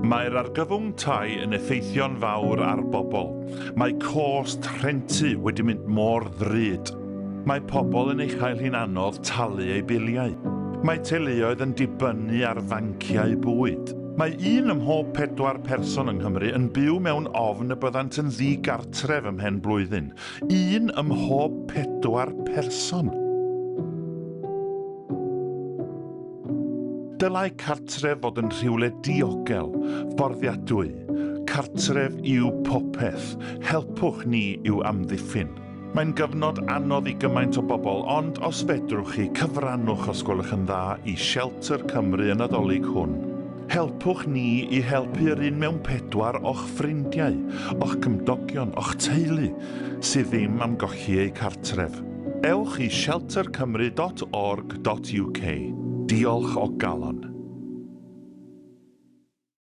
Mae'r argyfwng tai yn effeithio'n fawr ar bobl. Mae cost rhentu wedi mynd mor ddrud. Mae pobl yn ei chael hi'n anodd talu eu biliau. Mae teuluoedd yn dibynnu ar fanciau bwyd. Mae un ym mhob pedwar person yng Nghymru yn byw mewn ofn y byddant yn ddi-gartref ymhen blwyddyn. Un ym mhob pedwar person! Dylai cartref fod yn rhywle diogel, fforddiadwy. Cartref yw popeth. Helpwch ni i'w amddiffyn. Mae'n gyfnod anodd i gymaint o bobl, ond os fedrwch chi, cyfrannwch os gwelwch yn dda i Shelter Cymru y Nadolig hwn. Helpwch ni i helpu yr un mewn pedwar o'ch ffrindiau, o'ch cymdogion, o'ch teulu, sydd ddim am golli eu cartref. Ewch i sheltercymru dot org dot uk. Diolch o galon.